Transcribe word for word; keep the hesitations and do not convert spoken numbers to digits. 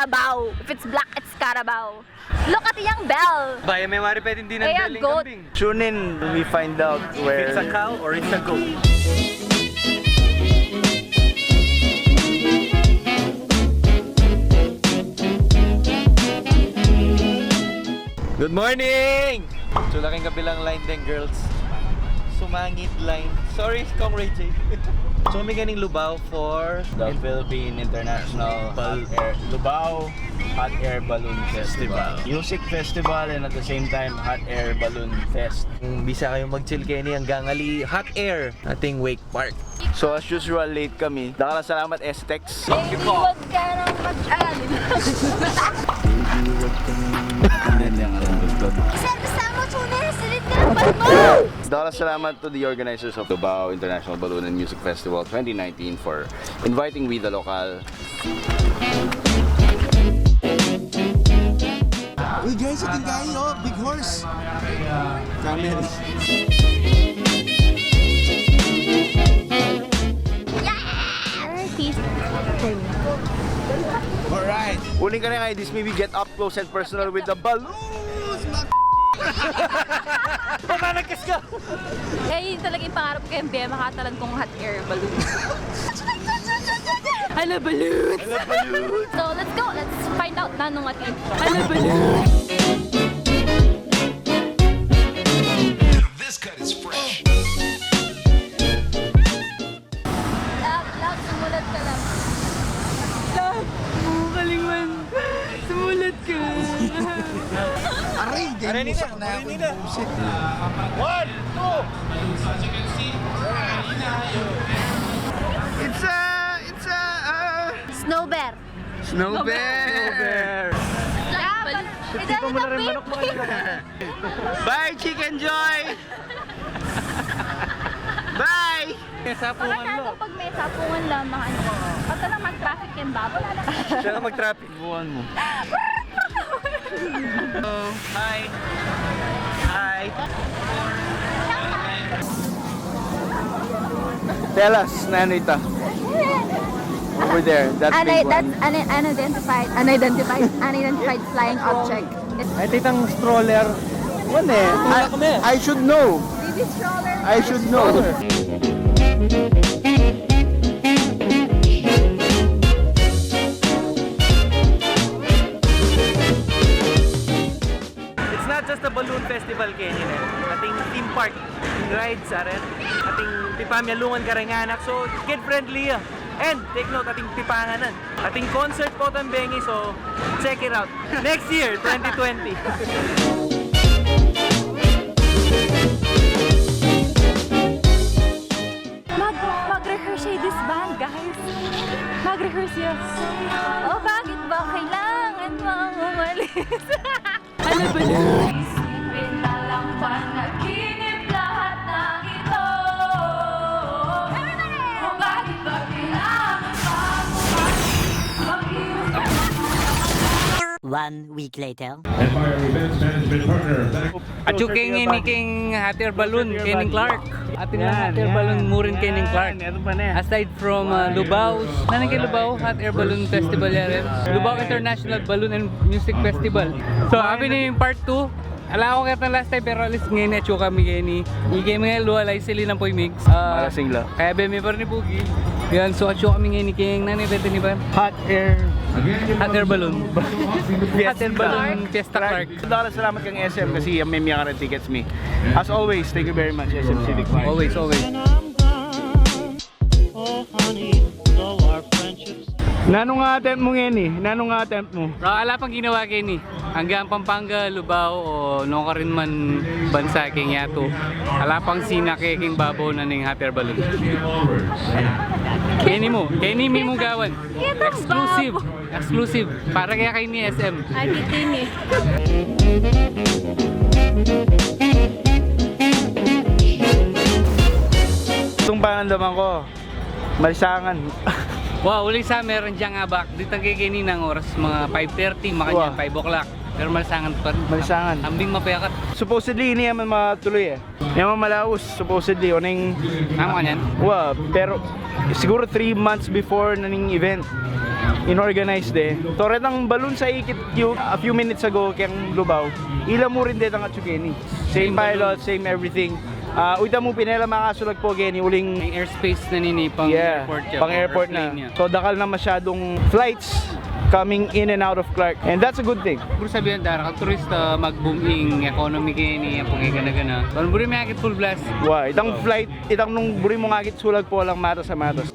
Bow. If it's black, it's carabao. Look at the young bell. Baya me wari pwedeng dinan bell yung goat. Kambing. Tune in, we find out where. It's a cow or it's a goat. Good morning! Tsula keng kabilang line deng girls. Sumangit line. Sorry, Kong Ray J. So, kami ganing Lubao for the Philippine International Hot Air, Lubao Hot Air Balloon Festival. Music festival and at the same time, hot air balloon fest. Kung bisa kayong mag-chill keni, hanggang ali hot air, ating wake park. So as usual, late kami. Dakal a salamat, Estex. Baby, wag ka nang mag-alala. Sir, basta mo, Chunes, silid ka ng bag mo! Dakal a salamat to the organizers of Lubao International Balloon and Music Festival twenty nineteen for inviting We the Local. Uy, guys, ating kain, oh, big horse. Camel. Alright. Uling ka na nga, this maybe get up close and personal with the balloons. Baba, nagkas ka! Eh, yun talaga yung pangarap ko, yung B M, makatalan kong hot air balloon. Hala, balloon! Hala, balloon! So, let's go! Let's find out nanung atin. Hala, balloon! This cut is fresh. Love, love, sumulat ka lang. Love, kalingwan. Sumulat ka. Aray, di. Aray, musak na ako. One, two. It's a, it's a, uh, snow bear. Snow bear. Snow bear. Love, ito, ito, pink. Bye, Chicken Joy. Bye. May sapungan. Baka lo, pag may sapungan lamang, ano, pag ka lang mag-traffic yung babo, wala na. Siya lang mag-traffic. Buwan mo. Hi. Hi. Tell us, nanita. Over there, that big one. That's un-, unidentified, unidentified, unidentified flying object. Ay, titang stroller. Wan e. I, I should know. Baby stroller. I should know. It's not just a balloon festival keni, ne. Ating theme park, ating rides, aren. Ating pipamialungan kareng anak. So, kid-friendly ya. And, take note, ating pipanganan. Ating concert potang bengi, so check it out. Next year, twenty twenty. Mag-, mag-rehearse ya this band, guys. Mag-rehearse ya. O, bakit ba kailangan mang umalis? Ano ba yan? Isipin na lang panaginip lahat ng ito. O bakit ba kailangan pa bumalik? One week later. Empire Events Management Partner. Atyu ke ngeni keng hot air balloon, keng Clark. Atin lang hot air balloon, murin keng Clark. Aside from, uh, Lubao, nanung keng Lubao Hot Air Balloon Festival ya rin. Lubao International Balloon and Music Festival. So, abe ne ing part two. Ala ku keta last time, pero at least ngeni atyu kami keni. Ikami ngeni, lualay sili nang puymigs. Ah, malasing la. Kayabe mi pa rin i Pugi. Yan, so atyu kami ngeni keng, nanung ibent ini, Par? Hot air. Hot air balloon. Hot air balloon fiesta park. Dakal a salamat kang S M kasi miyakaret tickets mi. As always, thank you very much, S M Civic Park. Always, always. Nanung attempt mu ngeni? Nanung attempt mu? Ah, ala pang ginawa keni. Hanggang Pampanga, Lubao, o nukarin man bansa keng yatu. Ala pang sinake keng babo na ning hot air balloon. Keni mu, keni mi mu gawan. Exclusive. Exclusive. Para kaya kay ni S M. Agitin e. Itang pangandaman ku, malisangan. Wa, uli sa meron diyang abak. Ditang kekeni nang oras, mga five thirty, makanyan five o'clock. Pero malisangan pa rin. Malisangan. Ambing mapayakit. Supposedly, ini ya man matuluy e. Ini ya man malaus, supposedly, o ning. Tama ka niyan? Wa, pero siguro three months before na ning event. Inorganize de. So, retang balun sa ikit yu a few minutes ago keng Lubao, ila mu rin detang atsu keni. Same pilot, same everything. Ah, uy, ita mu, pinela makasulag pu keni uling, Yung airspace na nini pang yeah, airport ya, pang airport na. So, dakal na masyadung flights coming in and out of Clark. And that's a good thing. Siguru sabihan, darakal turista, mag-booming economy keni, ang pagkagana-gana. Kung buri mu akit full blast. Wa, itang flight, itang nung buri mung akit sulag pu lang matas a matas.